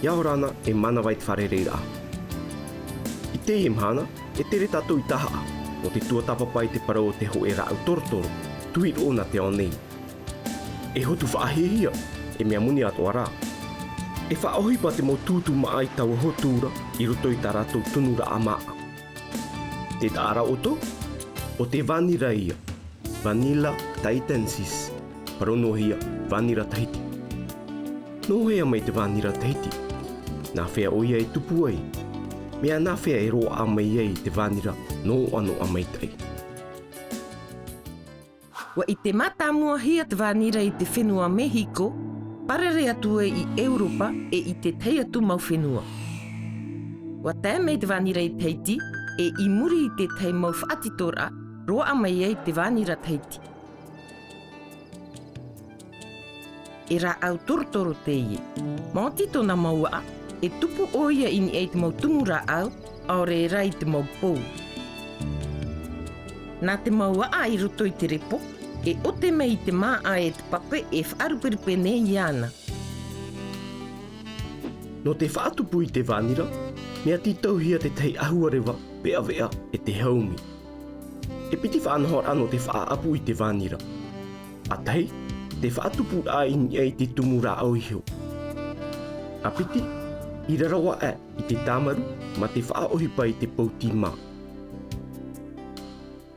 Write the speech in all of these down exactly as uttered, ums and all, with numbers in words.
ʻIa ora na, e mānava i te fārereiraʻa. I teie mahana, e tere tātou i Tahaʻa, nō te tuatāpapa i te parau o te hōʻē rāʻau torotoro, tuiroʻo nā te ao nei. E hotu faʻahiahia, e mea moni atoʻa rā. E faʻaʻohipa te mau tūtū māʻa i taua hotu ra i roto i tā rātou tunuraʻa māʻa. Te taʻa ra ʻoutou, ʻo te vānira ïa, Vanilla tahitensis, parau noa hia, vānira Tahiti. Nō hea mai te vānira Tahiti? Nā hea ʻoia e tupu ai? Mea nā hea e roaʻa mai ai te vānira noʻanoʻa maitaʻi? ʻUa ʻite mātāmuahia te vānira i te fenua Mehiko, parare atu ai i ʻEuropa ʻe i te tahi atu mau fenua. ʻUa tae mai te vānira i Tahiti, ʻe i muri i te tahi mau faʻatitoraʻa, roaʻa mai ai te vānira Tahiti. E rāʻau torotoro teie. Maoti tōna mau aʻa, e tupu ʻoia i niʻa i te mau tumu rāʻau, ʻaore rā i te mau pou. Nā te mau aʻa i roto i te repo, e ʻote mai i te māʻa e te pape e faʻaruperupe nei iāna. Nō te faʻatupu i te vānira, mea tītauhia te tahi ʻahuareva, veʻaveʻa, ʻe te haumi. E piti faʻanahoraʻa nō te faʻaʻapu i te vānira. ʻA tahi, te faʻatupuraʻa i niʻa i te tumu rāʻau iho. ʻA piti, i raro aʻe i te tāmaru, mā te faʻaʻohipa i te pou tīmā.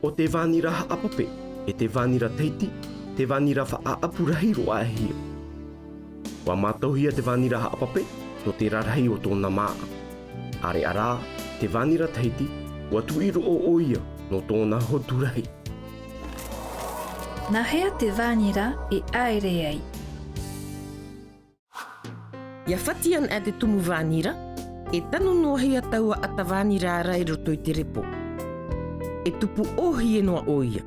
ʻO te vānira haʻapape, ʻe te vānira Tahiti, te vānira faʻaʻapu rahi roa aʻe hia. ʻUa mātauhia te vānira haʻapape, nō te rarahi o tōna māʻa. ʻAreʻa rā, te vānira Tahiti, ʻua tuiroʻo ʻoia, nō tōna hotu rahi. Nā hea te vānira e ʻaere ai? ʻIa fati ana te tumu vānira, e tanu noa hia taua ʻata vānira ra i roto i te repo. E tupu ʻōhie noa ʻoia.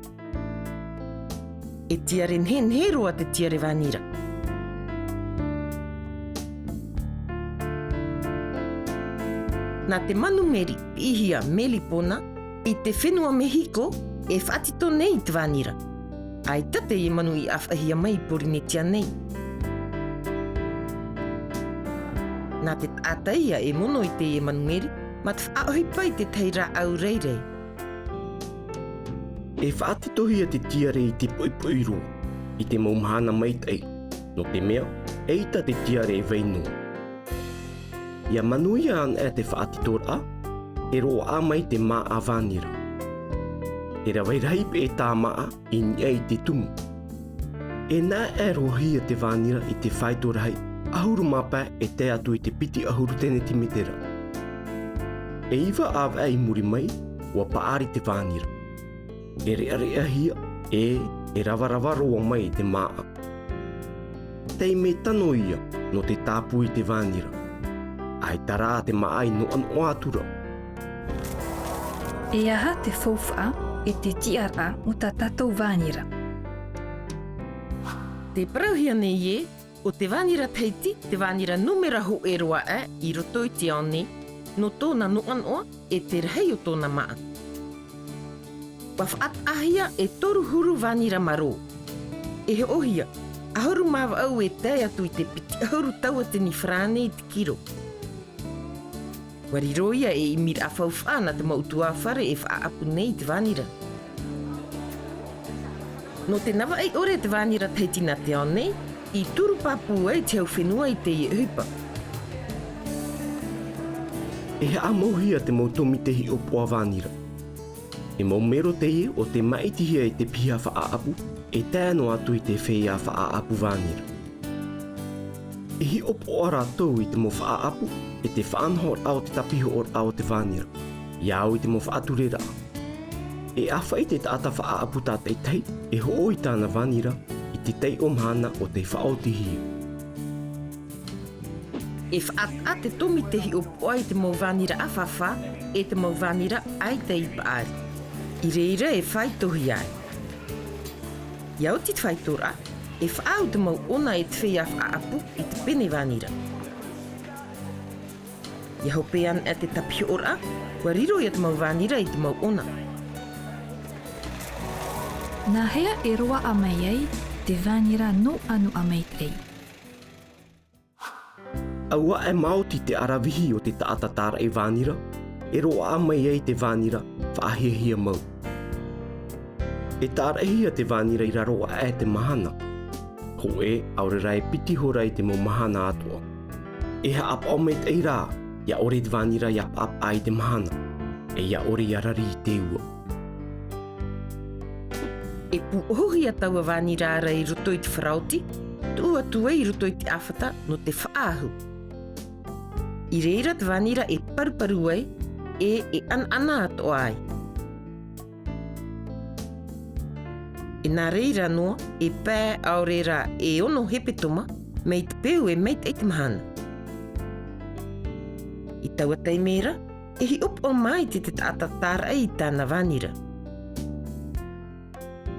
E tiare nehenehe roa te tiare vānira. Nā te manu meri, piʻihia Melipona, i te fenua Mehiko, e faʻatito nei te vānira. ʻAita teie manu i ʻāfaʻihia mai i Porinetia nei. Nā te taʻata ïa e mono i teie manu meri, mā te faʻaʻohipa i te tahi rāʻau rairai. E faʻatitohia te tiare i te poʻipoʻi roa, i te mau mahana maitaʻi, nō te mea, ʻeita te tiare e vai noa. ʻIa manuia ana te faʻatitoraʻa, e roaʻa mai te māʻa vānira. E rave rahi peʻe tā māʻa i niʻa i te tumu. E nā ʻē roa hia te vānira i te faito rahi, ʻahuru mā pae e tae atu i te piti ʻahuru tēnetimetera. E iva ʻāvaʻe i muri mai, ʻua paʻari te vānira. E reʻareʻahia, ʻe, e ravarava roa mai te māʻa. Taime tano ïa, nō te tāpū i te vānira. ʻAita rā te māʻa i noʻanoʻa atu ra. E aha te faufaʻa ʻe te tiʻaraʻa o tā tātou vānira? Tē parauhia nei ē, ʻo te vānira Tahiti, te vānira nūmera hōʻē roa aʻe i roto i te ao nei, nō tōna noʻanoʻa ʻe te rahi o tōna māʻa. ʻUa faʻataʻahia e toru huru vānira marō. E hoʻohia, ʻahuru mā vaʻu e tae atu i te piti ʻahuru tauatini farāne i te kiro. ʻUa riro ïa ei ʻimiraʻa faufaʻa nā te mau ʻutuāfare e faʻaʻapu nei i te vānira. Nō te navaʻi ʻore te vānira Tahiti nā te ao nei, i turu pāpū ai te hau fenua i teie ʻohipa. E haʻamauhia te mau tōmite hiʻopoʻa vānira. E mau mero teie ʻo tē māʻitihia i te piha faʻaʻapu, e tae noa atu i te feiā faʻaʻapu vānira. E hiʻopoʻa rātou i te mau faʻaʻapu, ʻe te faʻanahoraʻa o te tāpihoʻoraʻa o te vānira. ʻIa au i te mau faʻatureraʻa. E ʻāfaʻi te taʻata faʻaʻapu tātaʻitahi, e hoʻo i tāna vānira, i te taiʻo mahana ʻo tei faʻaotihia. E faʻataʻa te tōmite hiʻopoʻa i te mau vānira ʻāfāfā, ʻe te mau vānira ʻaita i paʻari. I reira e faitohia ai. ʻIa oti te faitoraʻa, e faʻaau te mau ʻona e te feiā faʻaʻapu i te pene vānira. ʻIa hope ana te tāpihoʻoraʻa, ʻua riro ïa te mau vānira i te mau ʻona. Nā hea e roaʻa mai ai te vānira noʻanoʻa maitaʻi? ʻAuaʻe maoti te ʻaravihi o te taʻata tāraʻi vānira, e roaʻa mai ai te vānira faʻahiahia mau. E tāraʻihia te vānira i raro aʻe te mahana. Hōʻē, ʻaore rā e piti hora i te mau mahana atoʻa. E haʻapaʻo maitaʻi rā, ʻia ʻore te vānira ʻia paʻapaʻa i te mahana, e ʻia ʻore ʻia rari i te ua. E pūʻohuhia taua vānira ra i roto i te faraoti, tuʻu atu ai i roto i te ʻāfata nō te faʻaʻahu. I reira te vānira e paruparu ai, e, e ʻanaʻana atoʻa ai. E nā reira noa, e pae ʻaore rā e ono hepetoma, mai te peu e maitaʻi te mahana. I taua taime ra, e hiʻopoʻa maitaʻi te taʻata tāraʻi i tāna vānira.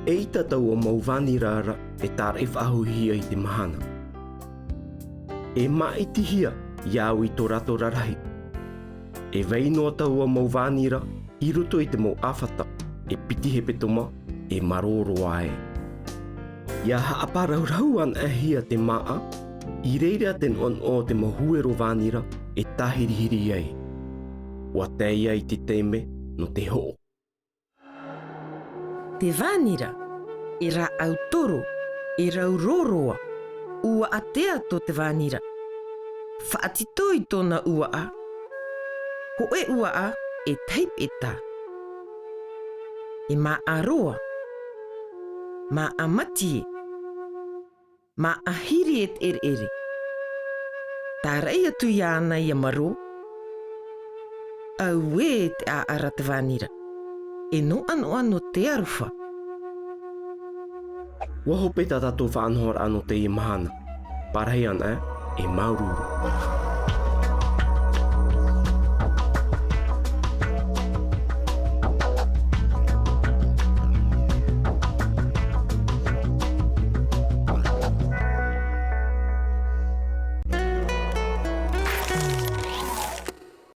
ʻEita taua mau vānira ra e tāraʻi faʻahouhia i te mahana. E māʻitihia ʻia au i tō rātou rarahi. E vai noa taua mau vānira i roto i te mau ʻāfata, e piti hepetoma, e marō roa ai. ʻIa haʻapāraurau anaʻe hia te māʻa, i reira te noʻanoʻa o te mau huero vānira e tāhirihiri ai. ʻUa tae ia i te taime nō te hoʻo. Te vānira, e rāʻau toro, e rau rōroa, ʻuaʻa tea tō te vānira. Faʻatito i tōna ʻuaʻa, hōʻē ʻuaʻa e tahi peʻeta. E māʻa roa, māʻa matie, māʻa hiri e te ʻereʻere. Tāraʻi atu iāna ʻia marō. Auē te ʻaʻara te vānira. E noʻanoʻa nō te aroha. ʻUa hope tā tātou faʻanahoraʻa nō teie mahana. Pārahi anaʻe, e māuruuru.